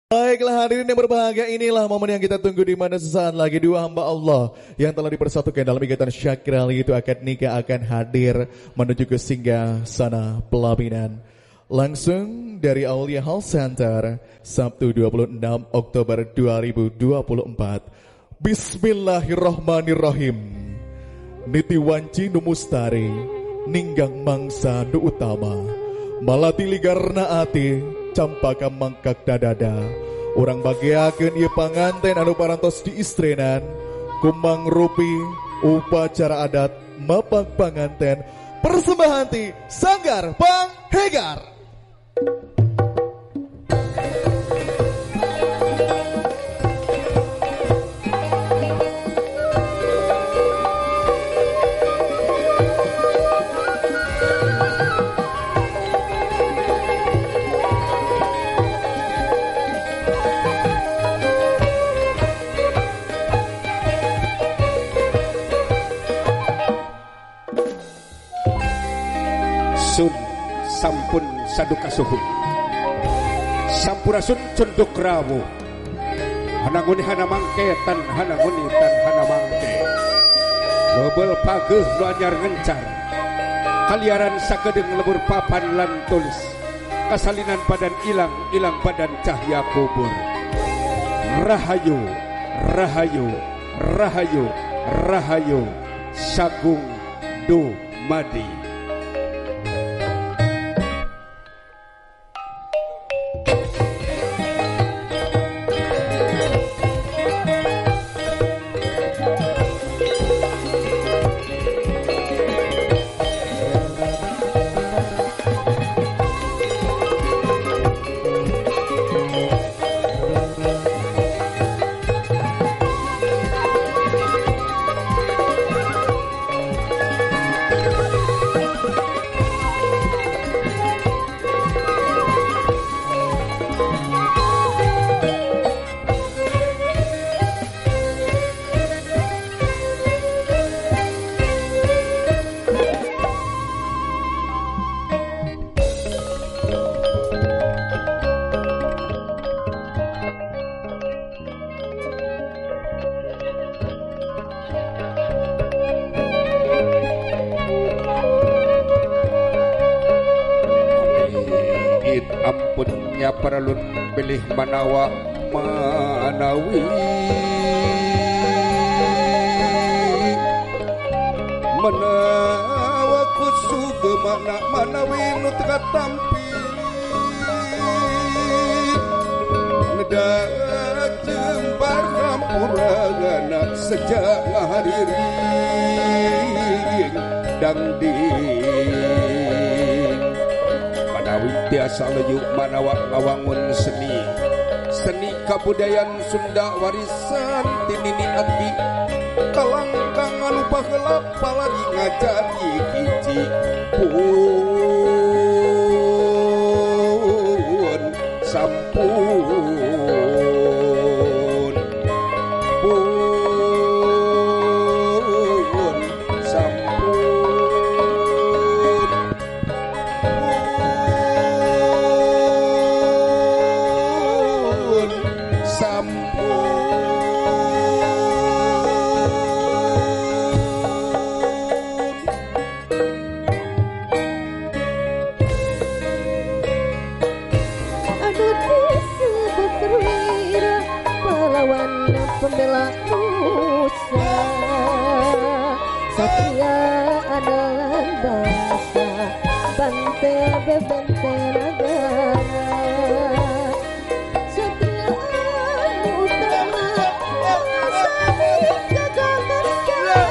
Baiklah hadirin yang berbahagia, inilah momen yang kita tunggu di mana sesaat lagi dua hamba Allah yang telah dipersatukan dalam ikatan syakral itu akad nikah akan hadir menuju ke singgasana pelaminan. Langsung dari Aulia Hall Center, Sabtu 26 Oktober 2024. Bismillahirrahmanirrahim. Niti wanci nu mustari, ninggang mangsa nu utama. Malati ligarna ati, campaka mangkak dadada. Urang bagiakeun ieu panganten anu parantos diistrenan, kumang rupi upacara adat mapag panganten persembahan ti Sanggar Panghegar. Sun sampun saduka suhun sampurasun cunduk rawu hananguni hanamangke tan hananguni tan hanamangke lobel pageuh nu anyar ngencar kaliaran sakedeung lebur papan lan tulis kasalinan badan ilang ilang badan cahya kubur rahayu rahayu rahayu rahayu sagung dumadi. Ampunnya perlu pilih manawa manawi manawa kusuge mana manawi nu teu tampi ngedak jembar hampurana sejak ngahariring dangding manawi tiasa lejuk manawa ngawangun seni seni kabudayan Sunda warisan tinini abdi kalangkang anu baheula palari ngajadi hiji pun sampun pun sampun pembela nusa, satria andalan bangsa, bante bebente negara. Satria anu utama, sami gagal bersama,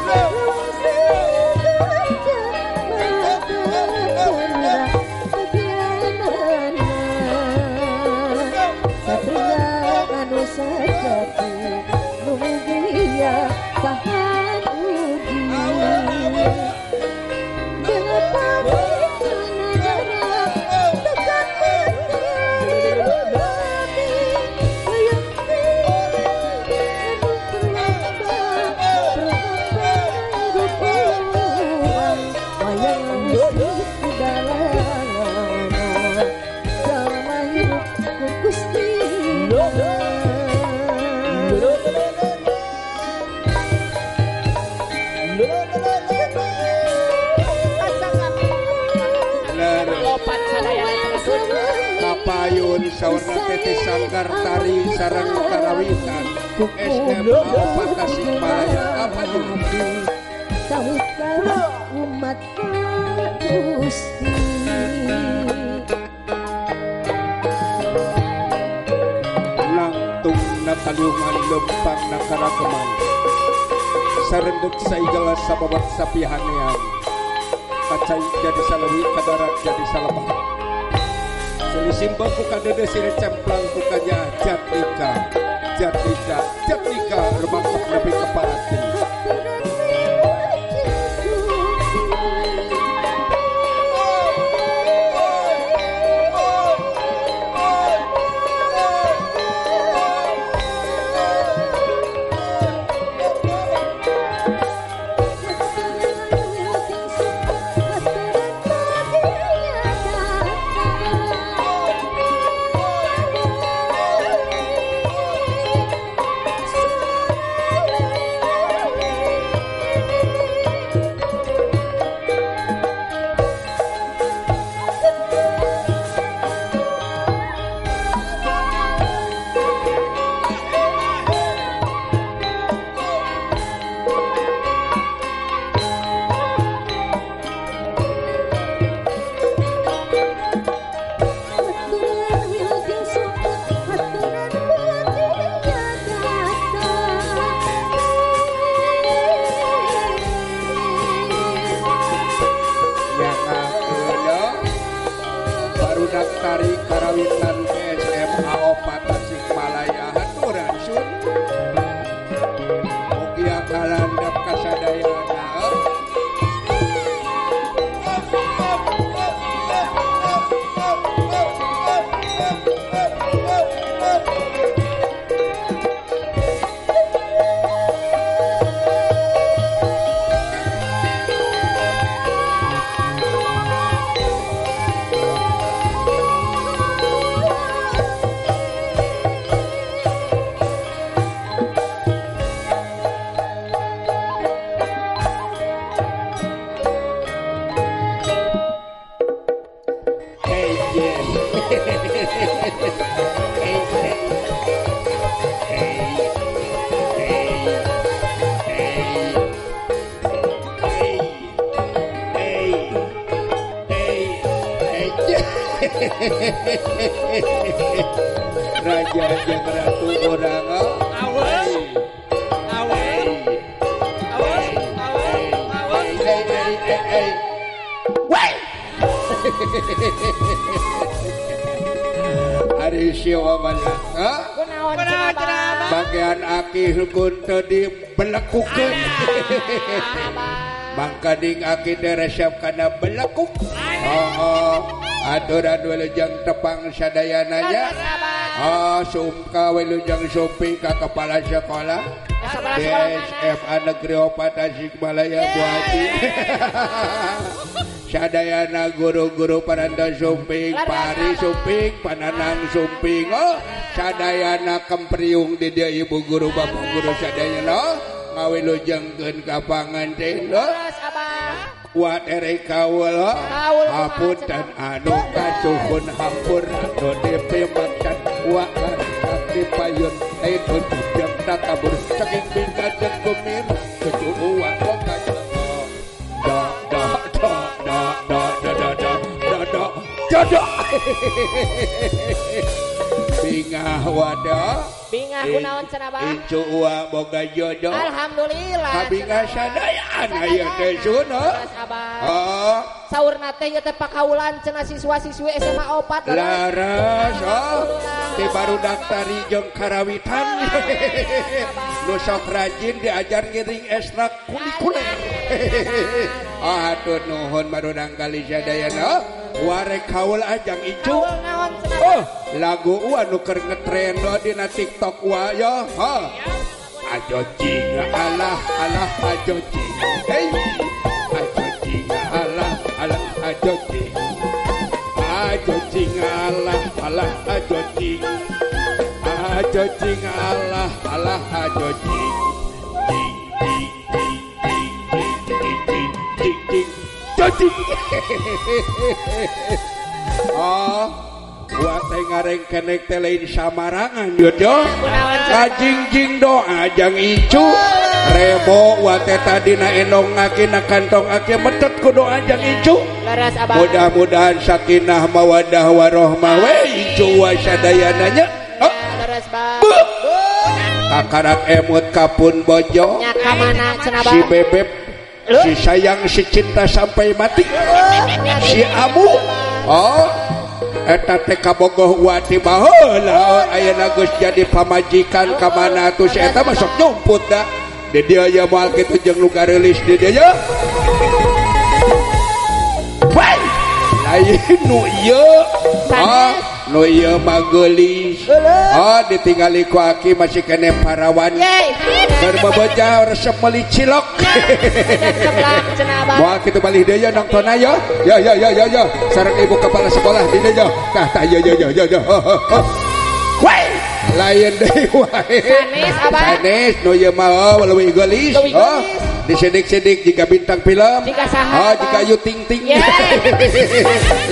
lewasi gajah mata perwira bagianana. Satria anu sejati nunggia tahan uji. Bela pabrik negara. Sun saurna teh sanggar tari sareng karawitan SMA 4 Tasikmalaya apa sawit umat Gusti nangtung nataliungan lempang nakarakeman sarendek saigala sababat sapihanean kacai jadi salawi kadarat jadi salabah Selisimba ku kadede sire cemplang ku kanya jatlika jatlika jatlika remangkap nepi ka parati. Tari karawitan SMA 4 Tasikmalaya haturan sun mugia kalandap kasadayana Raja jeung ratu urang aweung aweung aweung aweung weh ari siwa mana kunaon cenah bagian aki hukum teu dibelekukeun mangkading aki teh resep kana belekuk oh aturan wilujeng tepang sadayananya oh sumka wilujeng sumping ka kepala sekolah SMA Negeri 4 Tasikmalaya Bu Haji sadayana guru-guru paranda sumping pari sumping pananang sumping oh sadayana kempriung di dieu ibu guru bapak guru sadayana ngawilujengkeun ka panganten wa tere kaul hapunten anu kasuhun hampur anu dipimaksan wa kaki payun itu jam takabur saking bingka jeung gumir cucu wa ka da da da da da da da da da da da bingah wada bingah kunaon cenah bah incu wa boga jodoh alhamdulillah kabingah sadayana ieu teh sunah oh saurna teh ieu teh pakaulan cenah siswa-siswi SMA 4 laras oh ti barudak tari jeung karawitan nu sok rajin diajar ngiring ekstrakurikuler ah hatur nuhun barudang kali sadayana warek kaul ajang incu oh lagu ua nu keur ngetren dina TikTok ua yo ha ajo cing alah alah ajo cing hey ajo cing alah alah ajo cing ajo cing alah alah ajo cing ajo cing alah alah ajo cing cing cing cing cing cing cing cing cing cing oh Wa teh ngarengkenek teh lain samarangan yo. Kajingjing doa jang incu. Rebo wa teh tadina endong aki na kantong aki metet ku doa jang incu. Mudah-mudahan sakinah mawadah warohmah we incu wa sadayana nya. Kakarak emut kapun bojo. Si bebeb si sayang si cinta sampai mati. Si amu. Oh eta teh kabogoh wati baheula ayeuna geus jadi pamajikan ka mana atuh si eta mah sok nyumput da. Di dieu ye moal kitu jeung nu gareulis di dieu ye. Wai lain nu ieu. Ah nu ieu mah geulis. Ah ditingali ku aki masih keneh parawan. Keur boboja resep meuli cilok. Moal kitu balih deui ye nongtonna ye. Ya ya ya ya ya. Sareng ibu kepala sekolah di dieu ye. Tah tah ye ye ye ye ye. Wai lain deui wae. Sanes abah. Sanes nu ieu mah leuwih geulis. Oh disidik-sidik jika bintang film. Jika saha. Oh jika Ayu Ting Ting.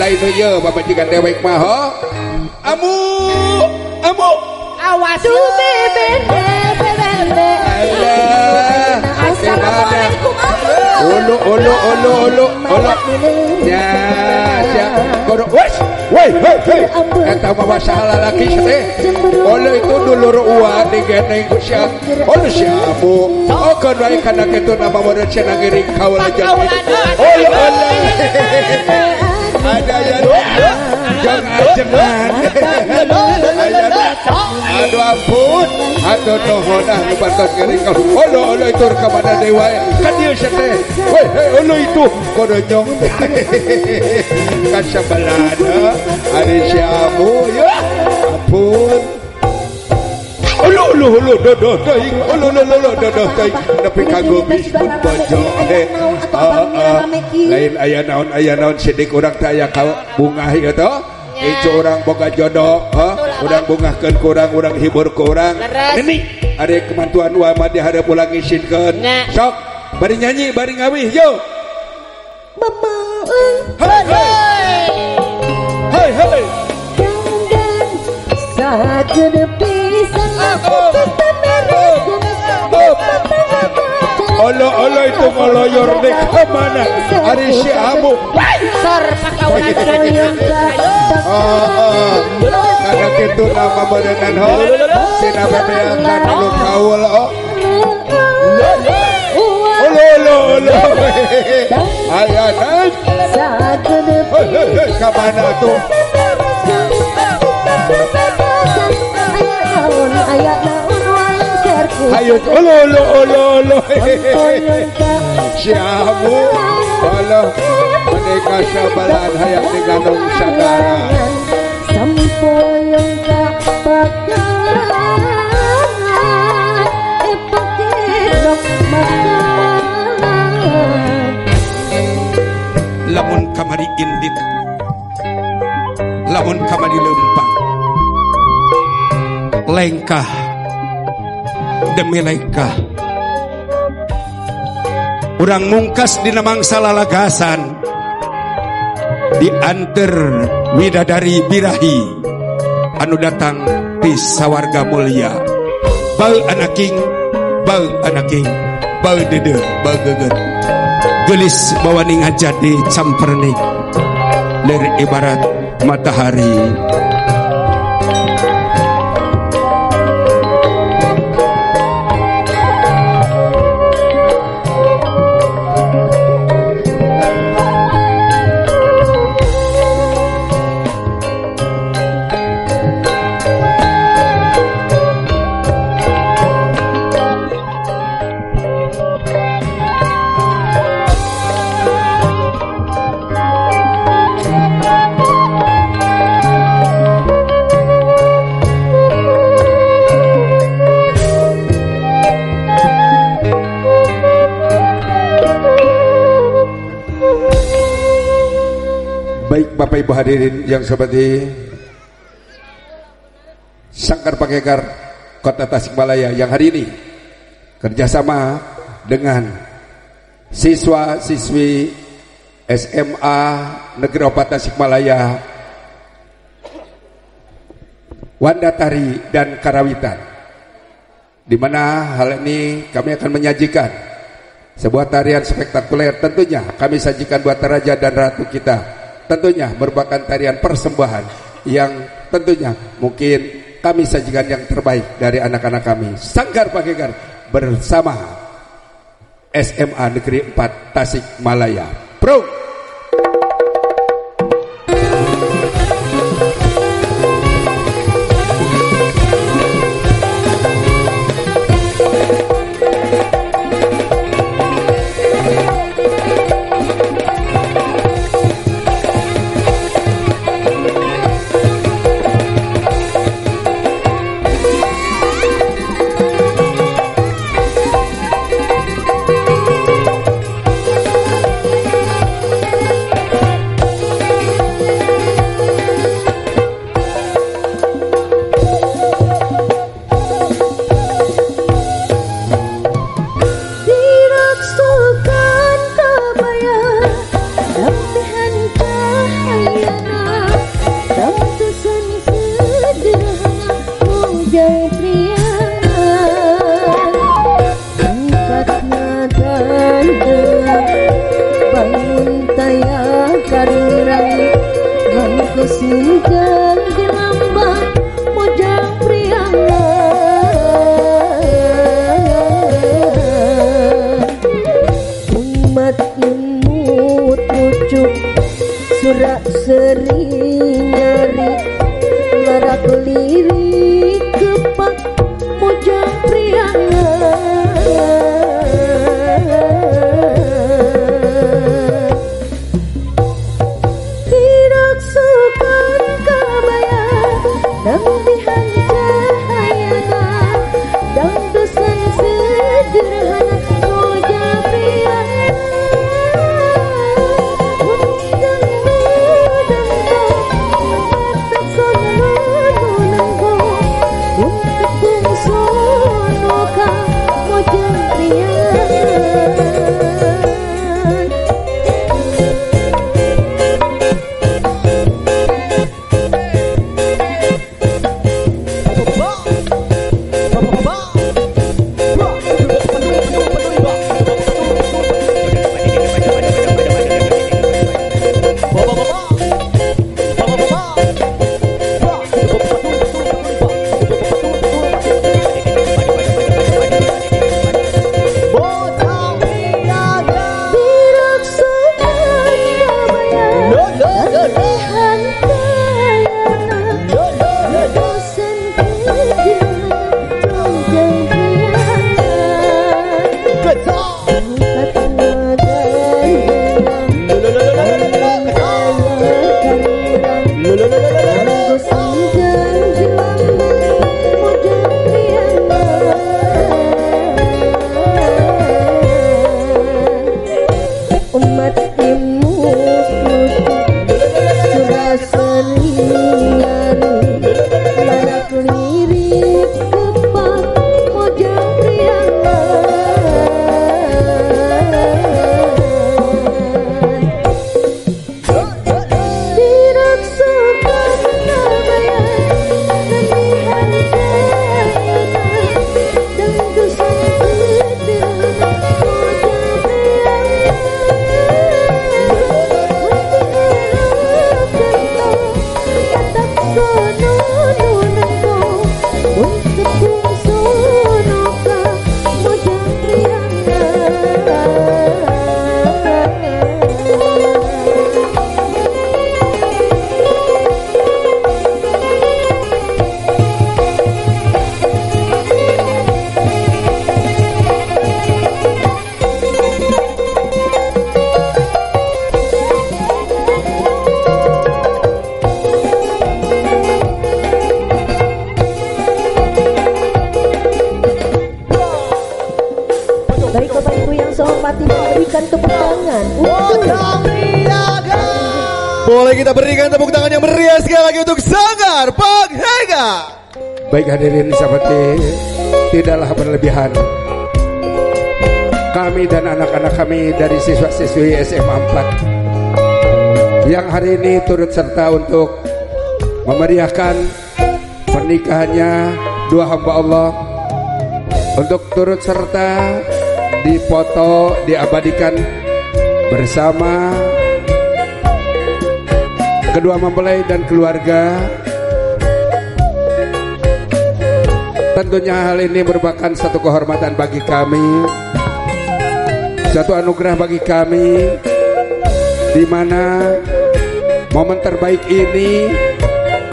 Lain nu ieu babajikan dewek mah. Amu amu awas Allah. Assalamualaikum. Ulu ulu ulu ulu ulu. Ya siap. Kodo wes. Woi hei hei. Eta mah saha lalaki teh. Ulu itu dulur uwa digeneng ku sia. Ulu si amu. Oh keun wae kana kitu nama meureun cenah ngiring kaula jeung. Ulu ulu. Ada ya jang ajengan. Aduh ampun. Aduh nuhun ah nu bantos ngiring kaula. Ulu ulu itu ka mana deui wae. Ka dieu sia teh. Hei hei ulu itu kodonyong. Ka sabelana ari si amu ya. Ampun. Ulu ulu ulu dodoh teuing. Ulu ulu ulu dodoh teuing nepi ka gobis pun bojo. Lain aya naon sidik urang teh aya ka bungah ieu teh. Icu urang boga jodoh, urang bungahkeun ku urang, urang hibur ku urang. Nini ari kemantuan wa mah dihareup ulang isinkeun. Sok bari nyanyi bari ngawih yo. Mama hei hei. Hei hei. Sakeun pisan. Olo olo itu ngoloyor deh kemana? Ari si amu. Sor pakaulan. Karena itu nama berenan ho. Sina bebeakan anu kaul oh. Olo olo olo. Ayana. Kemana tuh? Ayo olo olo olo olo. Siamu olo mereka sabalan hayang diganong sagara. Sampoyong ka pakan epakedok makan. Lamun kamari indit, lamun kamari lempang, lengkah demi lengkah. Urang mungkas dina mangsa lalagasan dianter widadari birahi anu datang ti sawarga mulia. Bau anaking, bau anaking, bau dede, bau geget. Gelis bawaning jadi campernik lir ibarat matahari. Baik Bapak Ibu hadirin yang seperti Sangkar Pangekar Kota Tasikmalaya yang hari ini kerjasama dengan siswa-siswi SMA Negeri 4 Tasikmalaya Wandatari dan Karawitan. Di mana hal ini kami akan menyajikan sebuah tarian spektakuler, tentunya kami sajikan buat raja dan ratu kita. Tentunya merupakan tarian persembahan yang tentunya mungkin kami sajikan yang terbaik dari anak-anak kami. Sanggar Panghegar bersama SMA Negeri 4 Tasikmalaya. Bro. Boleh kita berikan tepuk tangan yang meriah sekali lagi untuk Sanggar Panghegar. Baik hadirin seperti tidaklah berlebihan. Kami dan anak-anak kami dari siswa-siswi SMA 4 yang hari ini turut serta untuk memeriahkan pernikahannya dua hamba Allah untuk turut serta dipoto, diabadikan bersama kedua mempelai dan keluarga. Tentunya hal ini merupakan satu kehormatan bagi kami, satu anugerah bagi kami, di mana momen terbaik ini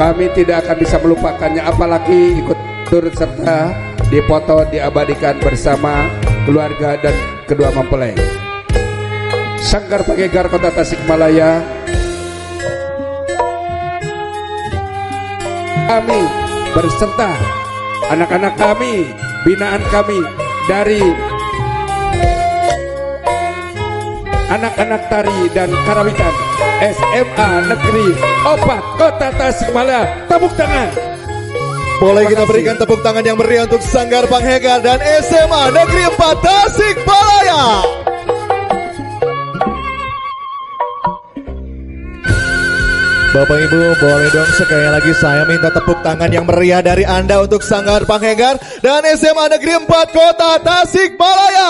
kami tidak akan bisa melupakannya, apalagi ikut turut serta dipoto, diabadikan bersama keluarga dan kedua mempelai. Sanggar Panghegar Kota Tasikmalaya, kami berserta anak-anak kami, binaan kami dari anak-anak tari dan karawitan SMA Negeri 4 Kota Tasikmalaya. Tepuk tangan. Boleh kita berikan tepuk tangan yang meriah untuk Sanggar Panghegar dan SMA Negeri 4 Tasikmalaya. Bapak Ibu, boleh dong sekali lagi saya minta tepuk tangan yang meriah dari Anda untuk Sanggar Panghegar dan SMA Negeri 4 Kota Tasikmalaya.